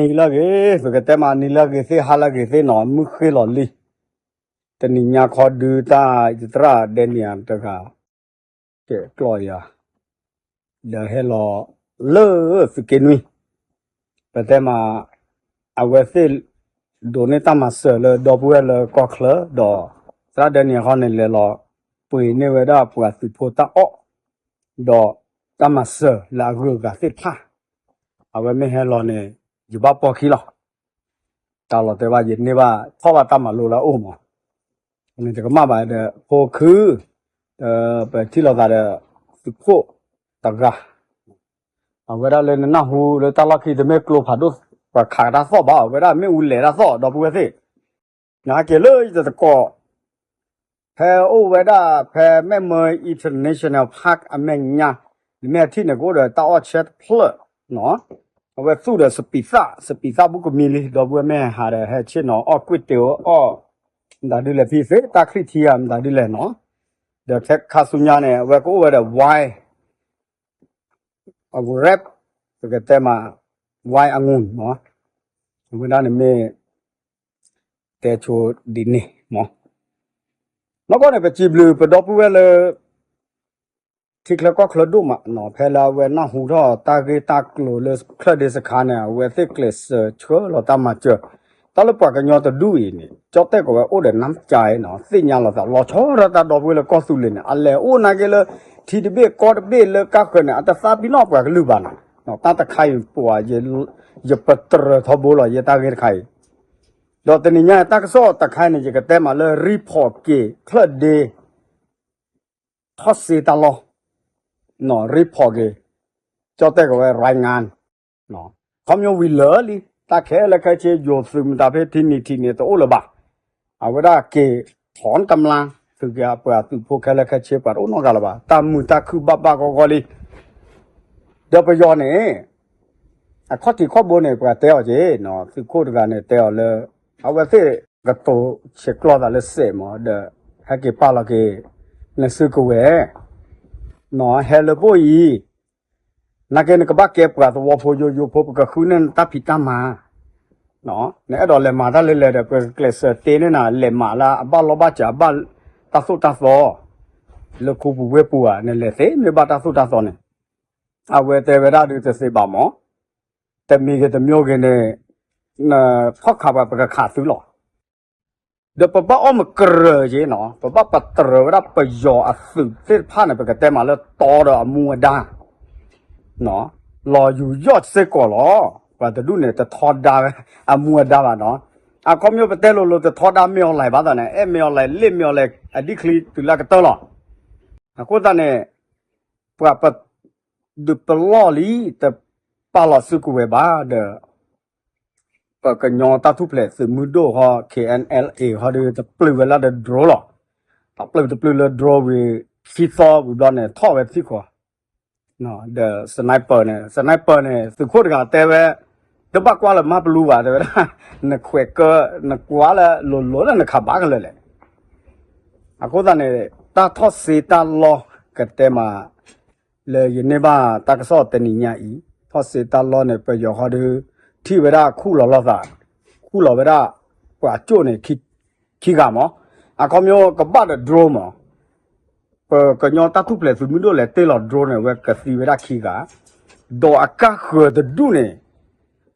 နံၤလၢအဂ့ၤ, ပကတဲမးနံၤလၢအဂ့ၤသ့ၣ် ဟါလၢအဂ့ၤသ့ၣ်နီၤ, မုၢ်ဃ့ၢ်လီၤလံ. တနံၤညါခီဒုးတၢ်ယသရၣ်ဒဲနံၤတဂၤ ကဲးကျီၢ်ယၤ ဒီးဟဲလီၤလၢသုးက့နွံ, ပတဲမး အဝဲသ့ၣ် ဒိးန့ၢ်တၢ်မၤစၢၤလၢဒီပုၢ်ဝဲၢ်လၢကီၢ်ချၢဒီး သရၣ်ဒဲနံၤခီန့ၣ် လဲၤလီၤပှ့ၤန့ၢ်ဝဲဒၣ်ပှၤသုးဖိတၢ်အီၣ် ဒီးတၢ်မၤစၢၤလၢအဂုၤအဂၤသ့ၣ်တဖၣ်, အဝဲမ့ၢ်ဟဲလီၤန့ၣ် ယဘၣ်ပိာ်ခံလီၤ. တၢ်လီၤတဲာ်ဘၣ် ယန့ၢ်ဘၣ်ထီၣ်ဘၣ်တၢ်မၤလိလၢအအိၣ်မး, န့ၣ်တကမၣ်ဘၣ်ဒီး ဖိခု, ဒီးပထံၣ်လိာ်သးဒီး သုးခိၣ်တဂၤ, အဝဲဒၣ်လၢနနၢ်ဟူလၢတၢ်လီၢ်ခံ တမ့ၢ်ကျိဖးဒိၣ် ပှၤခးတၢ်သီၣ်ဘၣ်, အဝဲဒၣ်မ့ၣ်အူလဲၤတၢ်သီၣ် ဒီပုၢ်ဝဲၢ်သ့ၣ်, နက့ၤလၢယတသကိး ဖဲအိၣ်ဝဲဒၣ် ဖဲ Macmur International Park အမဲာ်ညါ, နမ့ၢ်ထံၣ်န့ၣ် ကအိၣ်ဒီးတၢ်အီၣ်ဆဲတဖျၢၣ်နီၤ, အဝဲသူၣ်ဒီးစပံးသၣ်, စပံးသၣ်ဘူးကမံလံ, ဒီပုၢ်ဝဲၢ်မ့ၢ်ဟးဒီး ဟဲဆ့ၣ်နီၤအီၣ်ကွ့ၢ်တ့ၢ်အီၣ်, မတၤဒုလဲၣ်ဖံသ့ၣ် တၢ်ချံၣ်ထံဧါ မတၤဒုလဲၣ်နီၤ, ဒီးခဲခါဆူညါန့ၣ် အဝဲကအိၣ်ဝဲဒီး wine, အ grape, ပကတဲမး wine အငူၣ်နီၤ, အဝဲဒၣ်န့ၣ်မ့ၢ် တဲဆိဒ်န့ၣ်မး, နီၢ်ကီၢ်န့ၣ် ပစံးဘျုးပဒီပုၢ်ဝဲၢ်လၢ ထံချၢကီၢ်ချၢဒိၣ်မးနီၤ, ဖဲလၢအဝဲနၢ်ဟူထီၣ်တၢ်ဂ့ၢ်တၢ်ကျိၤလၢချၢၣ်ဒ့စခါန့ၣ် အဝဲသ့ၣ်ကျဲးစၢးဆှၢလီၤတၢ်မၤစၢၤ, တၢ်လၢပှၤကညီတဒူၣ်အံၤန့ၣ် ကၠီၣ်တဲၣ်ကဝဲအိၣ်ဒီးနါကၠၤနီၤ, သ့ၣ်ညါလီၤသး လီၤဆီဒၣ်တၢ်ဒီပုၢ်ဝဲၢ်လၢကီၢ်သူလ့ၤန့ၣ် အလဲၤအိၣ်နာ်က့လၢ ထံတဘ့ၣ်ကီၢ်တဘ့ၣ်လၢကါဃၢၤန့ၣ် အတသးပ့ၤနီၣ်ပှၤကလုာ်ဘၣ်နီၤ, တၢ်တခါအံၤပှၤ ယပတြၢၤထီဘိလီၤ ယတၢ်ဂ့ၢ်တခါအံၤ, ဒီးတနံၤညါတၢ်ကစီၣ်တခါန့ၣ် ယကတဲမးလၢ report က့ၤ ချၢၣ်ဒ့ ထီၣ်စ့တၢ်လီၢ်, report က့ၤ ကၠီၣ်တဲၣ်ကဝဲ ရၤငါ, ခီဖျိဝံၤလၢာ်လံ တၢ်ခဲလၢာ်ခဲဆ့ ယိၤသုးမတၤဖဲထံနံၤထံးန့ၣ် တအိၣ်လၢၤဘၣ်, အဝဲဒၣ်က့ၤထီၣ်တမျၢ် သုးက့ၤပှၤသုးဖိခဲလၢာ်ခဲဆ့ ပှၤတအိၣ်နီတဂၤလၢၤဘၣ်, တၢ်မုာ်တၢ်ခုၣ်ဘၣ်ဘၣ်ဂီၢ်ဂီၢ်လံ ဒီးပယီၤန့ၣ် အခီၣ်ထံးခီၣ်ဘိန့ၣ် ပှၤတဲအီၤက့ၤနီၤ, သုးခိၣ်တဂၤန့ၣ် တဲအီၤလၢ အဝဲသ့ၣ်ကတိၤဆဲးကျိးသးလၢစဲးမး ဒီးဟဲက့ၤပာ်လီၤက့ၤ နစုကဝဲၤ နီၤ, ဟဲလၢပအိၣ်အံၤ, နာ်က့နကဘၣ်ကဲပှၤသဝီဖိယိယိဖိ ပကဃုန့ၢ်နတၢ်ဖံးတၢ်မၤ, နအဲၣ်ဒိးလဲၤမၤတၢ်လဲၤလဲၤဒီး ပကကျဲးစၢးတ့န့ၢ်နၤ လဲၤမၤလၢအဘၣ်လီၢ်ဘၣ်စး အဘၣ်တၢ်သိၣ်တၢ်သီ လၢခူပူၤဝ့ၢ်ပူၤဧါ, နလဲၤသ့မ့ၢ်ဘၣ်တၢ်သိၣ်တၢ်သီန့ၣ်, အဝဲတဲဝဲဒၣ်ဒုးတသ့ဘၣ်မး, တမံၤဂ့ၤတမံၤဂ့ၤန့ၣ် နဖီၣ်ခးပှၤ ပကခးသုလီၤ. ဒီးပဘၣ်အီၣ်မ့ၢ်ကရၢက့ၤနီၤ, ပဘၣ်ပတြၢၤဝဲဒၣ်ပယီၤအသုးသ့ၣ်တဖၣ်န့ၣ် ပကတဲမးလၢတီဒီးအမူအဒါ လီၤယူၤယီၣ်စ့ၢ်ကီးလီၤ. ပှၤတဒူၣ်န့ၣ် တထီဒါဝဲ အမူအဒါဘၣ်နီၤ. အခီပညီပတဲလိၤလိၤ တထီဒါမ့ၢ်အီၤလဲၣ်ဘၣ်သးန့ၣ် အဲၣ်မ့ၢ်အီၤလဲၣ် လ့ၣ်မ့ၢ်အီၤလဲၣ် အဒံၣ်ချံတုၤလၢကတၢၢ်လီၤ. အဃိသတးန့ၣ် ပှၤပဒုးပလီၢ်လံ တပာ်လီၤစုကဝဲၤဘၣ်ဒီး ပကညီတၢ်ထူၣ်ဖျဲးသုးမုၢ်ဒိၣ်ဟီ K N L A ဟီဒီး တပျုာ်ဝဲလၢဒီး drone လီၤ. တပျုာ်တပျုာ်လၢ drone ဝံၤ ခံသီဝံၤဘျီန့ၣ် ထီၣ်ဝဲထံၣ်ဃီ ဒီး sniper န့ၣ် sniper န့ၣ် သုးခိၣ်တဂၤတဲဝဲ တဘၣ်ကွၢ်လၢမၤပလူဘၣ် တဲဝဲဒၣ် နခွဲးကၢ နကွၢ်လၢလိၤလိၤလၢနခးဘၣ်ကလၢာ်လဲၣ်. အဃိသတးန့ၣ် တၢ်ထီၣ်စ့တၢ်လီၢ်ကတဲမး လၢယန့ၢ်ဘၣ်တၢ်ကစီၣ်တနံၤညါအံၤ ထီၣ်စ့တၢ်လီၢ်န့ၣ် ပယီၤဃီဒီး ထံၣ်ဝဲဒၣ်ခူၣ်လီၤလိာ်သး ခူၣ်လီၤဝဲဒၣ် ပှၤကၠိၣ်န့ၣ် ခံဂၤမး. အခီပညီကဘၣ်ဒီး drone မး ပကညီတၢ်ထူၣ်ဖျဲးသုးမုၢ်ဒိၣ်လဲၤတ့ၢ်လီၤ drone န့ၣ် အဝဲကသံဝဲဒၣ်ခံဂၤ, ဒီးအကါဃၢၤတဒူၣ်န့ၣ်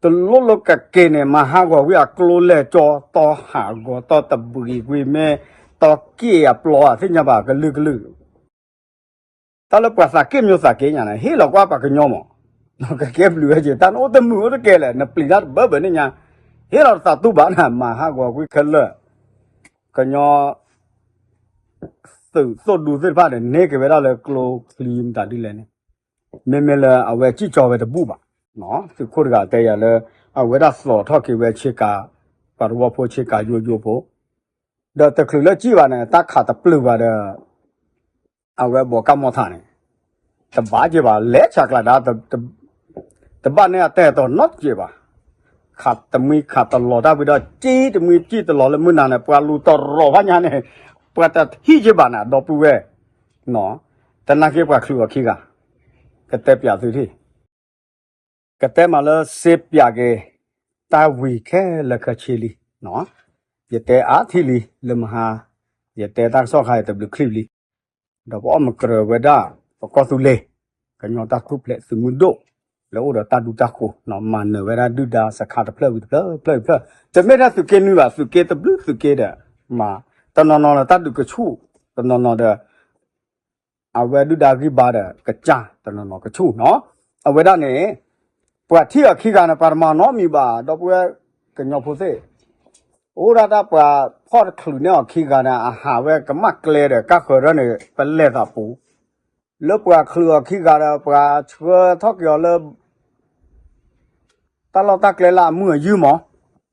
တလိၣ်လၢကက့ၤန့ၣ် မၤဟးဂီၤကွံာ်အကျိလဲၢ်ကၠီ တီဟးဂီၤတီတဘှံးကွံာ်မ့ၢ် တီက့ၣ်အပျီအသ့ၣ်ညါဘၣ် ကလုာ်ကလုာ် တၢ်လၢပှၤသးက့ၣ်မၠိသးက့ၣ်ညါန့ၣ် ဟ့ၣ်လီၤကွၢ်ပှၤကညီမး, ကကဲဘျုးဝဲက့ၤ တၢ်နအိၣ်တမုာ်အိၣ်တကဲလဲၣ် နပျံၤတၢ်တဘၢဘၢန့ၣ်ညါ, ဟ့ၣ်လီၤသးတူၢ်ဘၣ်နၤ မၤဟးဂီၤကွံာ်ခဲလၢာ်, ကညီ သုးသိၣ်ဒူသ့ၣ်တဖၣ်န့ၣ် န့ၢ်က့ၤဝဲဒၣ်လၢကျိချံမတၤဒ်လဲၣ်န့ၣ်, မ့မ့ၢ်လၢအဝဲစံၣ်ကၠီဝဲတဘူၣ်ဘၣ်, သုးခိၣ်တဂၤတဲယၤလၢ အဝဲဒၣ်သိးထီၣ်က့ၤဝဲဆ့ကၤ, ပှၤသဝီဖိဆ့ကၤယိယိဖိ, ဒီးတချုးလၢစံၣ်ဘၣ်န့ၣ် တၢ်ခးတပျုာ်ဘၣ်ဒီး အဝဲဘီးကၢ်မီထးန့ၣ် တဘၣ်က့ၤဘၣ် လဲၤဆးကျးဒါ တဘၣ်န့ၣ်အတဲတီၤနီတက့ၤဘၣ်, ခးတမှံခးတလီၤတၢ်ဝံၤဒီး စံၣ်တမှံစံၣ်တလီၤလၢမုၢ်နၤန့ၣ် ပှၤလူၤတရီၤဖးညါန့ၣ် ပှၤတထံၣ်က့ၤဘၣ်န့ၣ် ဒီပုၢ်ဝဲၢ်, တနာ်က့ၤပှၤချုးအီၤခံဂၤ, ကတဲပၠးသုထံၣ် ကတဲမးလၢစ့ပၠးက့ၤ, တၢ်ဝံၤခဲလၢာ်ခဲဆ့လံ, ယတဲအါထံၣ်လံလၢမဟါ, ယတဲတၢ်ကစီၣ်ခါအံၤတဘျုးချံလံ, ဒီးပအီၣ်မကြၢးဝဲဒၣ် ပကီၢ်သူလ့ၤ ကညီတၢ်ထူၣ်ဖျဲးသုးမုၢ်ဒိၣ် လၢအိၣ်ဒီးတၢ်ဒူတၢ်ဃိၤ မၤနၢၤဝဲဒၣ်ဒုၣ်ဒါစခါတဖျၢၣ်ဝံၤတဖျၢၣ် ဖျၢၣ်ဝံၤတဖျၢၣ် တမ့ၢ်ထဲသုးက့နွံဘၣ် သုးက့တဘျုးသုးက့ဒီး မၤ တနီၤနီၤဒီးတၢ်ဒုးကဆူၣ် တနီၤနီၤဒီး အဝဲဒုၣ်ဒါဂံၢ်ဘါဒီးကစၢ်တနီၤနီၤကဆူၣ်နီၤ, အဝဲဒၣ်န့ၣ် ပှၤထံၣ်အီၤခံဂၤန့ၣ် ပှၤတမၤနီတမံၤဘၣ် ဒီပုၢ်ဝဲၢ်ကညီဖိသ့ၣ်, အိၣ်ဒၣ်တၢ်ပှၤဖီၣ်တချုးန့ၢ်အီၤခံဂၤန့ၣ် အဟးဝဲကမၣ်ကျဲဒီး ကါဃၢၤရၢန့ၣ် ပလဲၤသးပူၤ, လၢပှၤချုးအီၤခံဂၤဒီး ပှၤဆှၢထီၣ်က့ၤအီၤလၢ တၢ်လီၢ်တၢ်ကျဲလၢအမုာ်အယုၢ်မး,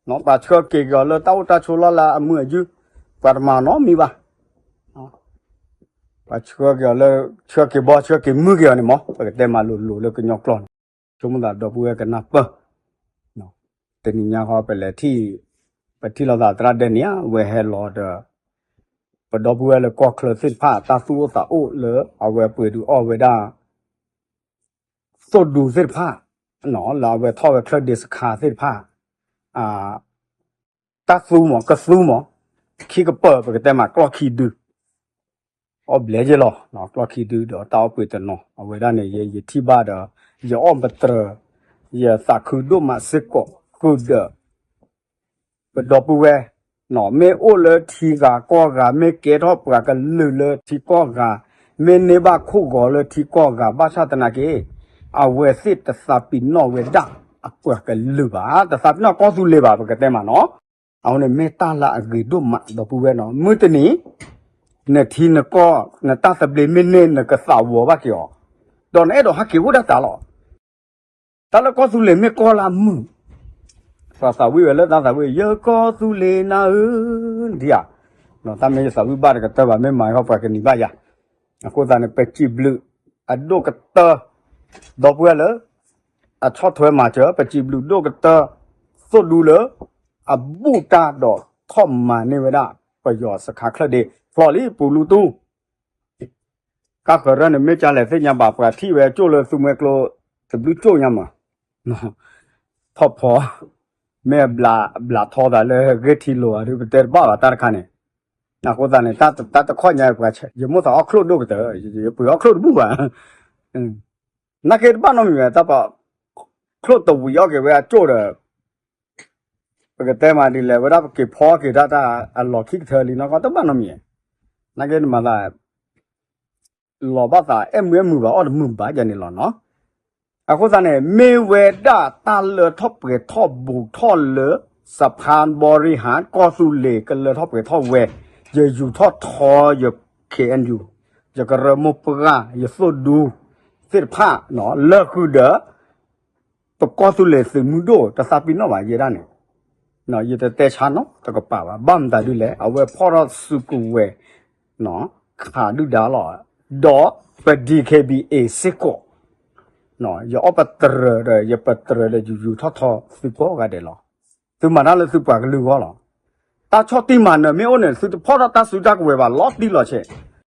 ပှၤဆှၢက့ၤက့ၤအီၤလၢတၢ်အိၣ်တၢ်ဆိးလီၢ်လၢအမုာ်အယုၢ်, ပှၤတမၤနီတမံၤဘၣ်, ပှၤဆှၢက့ၤအီၤလၢ ဆှၢက့ၤဘီ ဆှၢက့ၤမုၢ်က့ၤအီၤန့ၣ်မး ပကတဲမၤလိၤလိၤလၢကညီကျိာ်န့ၣ်, ဆိကမိၣ်သးဒီပုၢ်ဝဲၢ်ကနၢ်ပၢၢ်, တနံၤညါဃီပလဲၤထံၣ်, ပထံၣ်လိာ်သးသရၣ်ဒဲန့ၣ်ဧါ အဝဲဟဲလီၤဒီး ပဒီပုၢ်ဝဲၢ်လၢကီၢ်ချၢသ့ၣ်တဖၣ် တၢ်သူၣ်အိၣ်သးအိၣ်လၢအဝဲပှ့ၤဒုးအီၣ်ဝဲဒၣ် သိၣ်ဒူသ့ၣ်တဖၣ်, လၢအဝဲထီၣ်ဝဲချၢၣ်ဒ့စခါသ့ၣ်တဖၣ်, တၢ်သူမး ကသူမး, ခံကပၢၢ် ပကတဲမးကျီၢ်ခံဒု, အီၣ်ဘျဲၣ်ယဲလီၤ, ကျီၢ်ခံဒုဒီးတၢ်အီၣ်ပှ့ၤတနီၤ အဝဲဒၣ်န့ၣ် ယ ယထံၣ်ဘၣ်ဒီး ယအီၣ်ပတြၢၤ, ယသးခုဒိၣ်မးစ့ၢ်ကီး ဃုာ်ဒီး ပဒီပုၢ်ဝဲၢ်, မ့ၢ်အိၣ်လၢထံဂၤကီၢ်ဂၤ မ့ၢ်ကဲထီၣ်ပှၤကလုာ်လၢထံကီၢ်ဂၤ, မ့ၢ်န့ၢ်ဘၣ်ခိၣ်ဂီၤလၢထံကီၢ်ဂၤ ဘၣ်ဆၣ်သနာ်က့ အဝဲသ့ၣ်တသးပ့ၤနီၣ်ဝဲဒၣ်အပှၤကလုာ်ဘၣ်, တသးပ့ၤနီၣ်ကီၢ်သူလ့ၤဘၣ် ပကတဲမးနီၤ, အဃိန့ၣ်မ့ၢ်တၢ်လၢအဂ့ၤဒိၣ်မး ဒီပုၢ်ဝဲၢ်နီၤ, မုၢ်တနံၤ နထံနကီၢ် နတၢ်သဘျ့မ့ၢ်န့ၢ် နကသးဝီၤဘၣ်က့ၤအီၤ, ဒီးနအဲၣ်ဒိးဟဲက့ၤအိၣ်ဒၣ်တၢ်လီၤ. တၢ်လၢကီၢ်သူလ့ၤမ့ၢ်ကီၢ်လၢအမုာ်, ပှၤသးဝံၣ်ဝဲလၢတၢ်သးဝံၣ် ယကီၢ်သူလ့ၤနၤဧၢ, ဒ်ဧါ, တၢ်မ့ၢ်ယသးဝံၣ်ဘၣ်တကတၢၢ်ဘၣ် မ့ၢ်မၤဟီၣ်ပှၤကနံၤဘၣ်ယၤ, အဃိသတးန့ၣ် ပစံးဘျုးအဒိၣ်ကတၢၢ် ဒီပုၢ်ဝဲၢ်လၢ အဆီၣ်ထွဲမၤစၢၤ ပစံးဘျုးဒိၣ်ကတၢၢ် သိၣ်ဒူလၢ အဘူၣ်တၢ်ဒီးထီၣ်မၤန့ၢ်ဝဲဒၣ် ပယီၤစခါချၢၣ်ဒ့ ဖျိလံပူၤလူတူၢ် ကါဃၢၤရၢန့ၣ် မ့ၢ်ကလဲၤသ့ၣ်ညါဘၣ် ပှၤထံၣ်ဝဲကၠိၣ်လၢသူမှဲကျိ တဘျုးကၠိၣ်ညါမး, ထီၣ်ဖီ မ့ၢ်အဘျးထီသးလၢဂ့ၢ်ထံလိၤဧါ ဒုးပတဲတဘၣ်ဘၣ်တၢ်တခါန့ၣ်, အဃိသတးန့ၣ် တၢ်တခီညါပှၤ ယမိၣ်သးအီၣ်ချိၣ်ဒိၣ်ကတၢၢ် ယပှ့ၤအီၣ်ချိၣ်တဘူၣ်ဘၣ်, နာ်က့တဘၣ်နီတမံၤဝဲ တၢ်ပှၤ ချိၣ်တဝံၤအီၣ်က့ၤဝဲအကၠိၣ်ဒီး ပကတဲမးဒ်လဲၣ် ဝဲဒၣ်ပက့ၤဖီက့ၤဒၣ်တၢ်အလီၢ်ခံကထၢလံနီၢ်ကီၢ် တဘၣ်နီတမံၤ, နာ်က့နမၤသး လီၤဘၣ်သးအဲၣ်မုာ်အဲၣ်မုာ်ဘၣ် အီၣ်တမုာ်ဘၣ်ယၤန့ၣ်လီၤနီၤ. အဃိသတးန့ၣ် မ့ၢ်ဝဲဒၣ်တၢ်လၢထီၣ်ပှဲၤထီၣ်ဘူးထီၣ်လၢ စဖါဘီရံဟး ကီၢ်သူလ့ၤကလၢထီၣ်ပှဲၤထီၣ်ဝဲ ယယူၤထီၣ်ထီ ယ ခ့ၣ်အဲၣ်ယူၤ ယကရၢမိၢ်ပှၢ် ယသိၣ်ဒူ သ့ၣ်တဖၣ် လၢဃုာ်ဒီး ပကီၢ်သူလ့ၤသုးမုၢ်ဒိၣ် တသးပ့ၤနီၣ်ဘၣ်ယဲဒၣ်န့ၣ်, ယတတဲဆါနီတကပၤဘၣ် ဘၣ်မတၤဒ်လဲၣ် အဝဲဖီၣ်ထီၣ်စုကဝဲၤ ခးဒုၣ်ဒါလီၤ, ဒီးပ DKBA စ့ၢ်ကီး ယအီၣ်ပတြၢၤဒီး ယပတြၢၤဒီးယူၤယူၤထီၣ်ထီသုပှီၢ်ဂၤဒဲးလီၤ. သုမၤတၢ်လၢသုပှၤကလုာ်ဂီၢ်လီၤ. တၢ်ဆီၣ်တံၢ်မၤနၢၤမ့ၢ်အိၣ်န့ၣ် သုတဖီၣ်ထီၣ်တၢ်စုတၢ်ကဝဲၤဘၣ်လီၤတံၢ်လီၤဆဲး,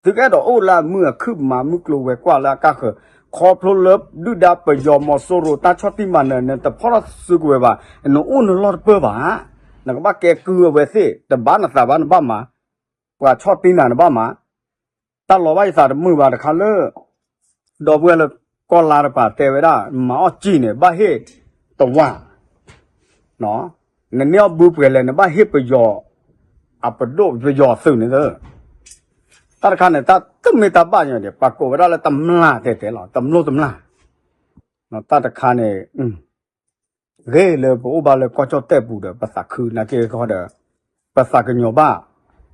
သုကအဲၣ်ဒိးအိၣ်လၢအမုာ်အခုၣ်မး မုၢ်ကျိၤဝဲၤကွာ်လၢအကါဃၢၤ, ခီဖျိလၢဒုၣ်ဒါပယီၤမီၤစိရိၤတၢ်ဆီၣ်တံၢ်မၤနၢၤ နတဖီၣ်ထီၣ်စုကဝဲၤဘၣ်, နအိၣ်နလီၢ်တပၢၢ်ဘၣ်, နကဘၣ်ကဲကုၢ်အဝဲသ့ၣ် တဘၣ်နသးဘၣ်နဘၣ်မၤ, ပှၤဆီၣ်တံၢ်နၤနဘၣ်မၤ တၢ်လီၤဘၣ်ယသးတမုာ်ဘၣ်တခါလၢ ဒီပုၢ်ဝဲၢ်လၢကီၢ်လါတပၤတဲဝဲဒၣ် မၤအီၣ်စံၣ်န့ၣ် ဘၣ်ဟ့ၣ်တဝၢ်, နန့ၢ်အီၣ်ဘုပှဲၤလဲၣ် နဘၣ်ဟ့ၣ်ပယီၤ အပဒိၣ်ပယီၤသုးန့ၣ်သၢ တၢ်တခါန့ၣ် တၢ်တမ့ၢ်တၢ်ဘၣ်ညီဒံး ပှၤကိးဝဲဒၣ်လၢတမျၢ်တဲတဲလီၤ တမျိၢ်တမျၢ်, တၢ်တခါန့ၣ် ဂ့ၤလၢပအိၣ်ဘၣ်လၢကီၢ်ကၠီၣ်တဲၣ်ပူၤဒီး ပသးခုနာ်က့ၤဃီဒီး ပသးကညီၤဘၣ်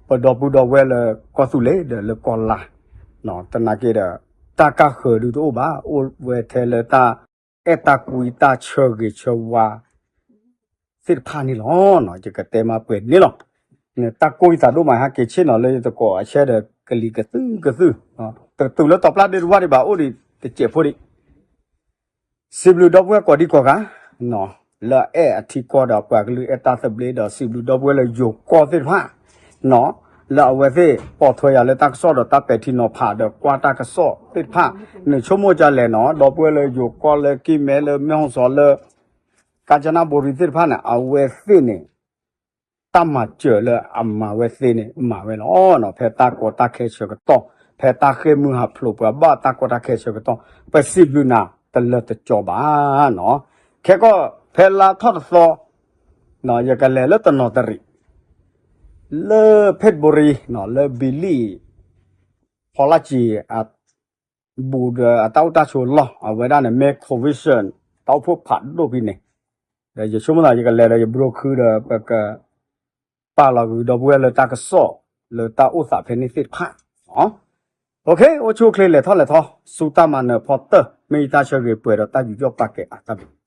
ပဒီပုၢ်ဒီဝဲၢ်လၢကီၢ်သူလ့ၤဒီးလၢကီၢ်လါ, သနာ်က့ဒီး တၢ်ကါဃၢၤဒုးတအိၣ်ဘၣ် အိၣ်ဝဲထဲလၢတၢ်အဲၣ်တၢ်ကွံတၢ်ဆၢဂ့ၤဆၢဝါ သ့ၣ်တဖၣ်န့ၣ်လီၤ. ယကတဲမးပှဲၤန့ၣ်လီၤ. တၢ်ကိၢ်ယသးဒိၣ်မး ဟဲက့ၤဆ့ၣ်နီၤလၢယသကိးအဆၢဒီး ကလံၤကသုကသု, တတုၤလၢတီၤပျၢ်ဒ့တဝၢ်ဒံးဘၣ် အိၣ်ဒံးတစဲးဖိဒံး စံးဘျုးဒီပုၢ်ဝဲၢ်ကိးဒံကိးဂၤ လၢအအဲၣ်အထံကီၢ်ဒီးပှၤကလုာ်အဲၣ်တၢ်သဘျ့ဒီး စံးဘျုးဒီပုၢ်ဝဲၢ်လၢယိၤကီၢ်သ့ၣ်တဖၣ် လၢအဝဲသ့ၣ်ပိာ်ထွဲယၤလၢတၢ်ကစီၣ်ဒီးတၢ်ပဲာ်ထံနီၤဖးဒီးကွၢ်တၢ်ကစီၣ်သ့ၣ်တဖၣ် နဆိကမိၣ်ကလဲၣ်နီၤ ဒီပုၢ်ဝဲၢ်လၢယိၤကီၢ်လၢကံၢ်မဲလၢမဲၢ်ဟီၣ်စီၤလၢ ကၣ်စနၣ်ဘူရံသ့ၣ်တဖၣ်န့ၣ် အဝဲသ့ၣ်န့ၣ် တၢ်မၤစၢၤလၢအမၤဝဲသ့န့ၣ် မၤဝဲလီၤ. ဖဲတၢ်ကီတၢ်ခဲဆၢကတီၢ်, ဖဲတၢ်ဃ့ၢ်မုၢ်ဟးဖျိးပှၤဘၣ်တၢ်ကီတၢ်ခဲဆၢကတီၢ်, ပစံးဘျုးနၤတလၢတကီဘၣ်နီၤ. ခဲကီၢ်ဖဲလါထီၣ်တသီ, ယကလဲၤလၢတနီၤတရံး, လၢဖ့ၣ်ဘူရံ, လၢဘံလံၣ်, ဖီလၢ်ကံ ဘူးဒီးအတၢ်အိၣ်တၢ်ဆိးလီၢ် အဝဲဒၣ်န့ၣ် မ့ၢ် convention တၢ်အိၣ်ဖှိၣ်ဖးဒိၣ်ဖဲန့ၣ်, ဒီးယဆိကမိၣ်သး ယကလဲၤဒီးယဘြိၤခုဒီး ပကပာ်လီၤကွံာ်ဒီပုၢ်ဝဲၢ်လၢတၢ်ကစီၣ်လၢတၢ်အိၣ်သးဖဲန့ၣ်သ့ၣ်တဖၣ်. အိၣ်ဆူၣ်အိၣ်ချ့ လဲၤထီၣ်လဲၤထီ ဆူတၢ်မၤနၢၤဖီတၢၢ် မ့ၢ်ယတၢ်ဆၢဂ့ၤပှဲၤဒီးတၢ်ယူးယီၣ်ပာ်ကဲအါတၢ်ဘျုး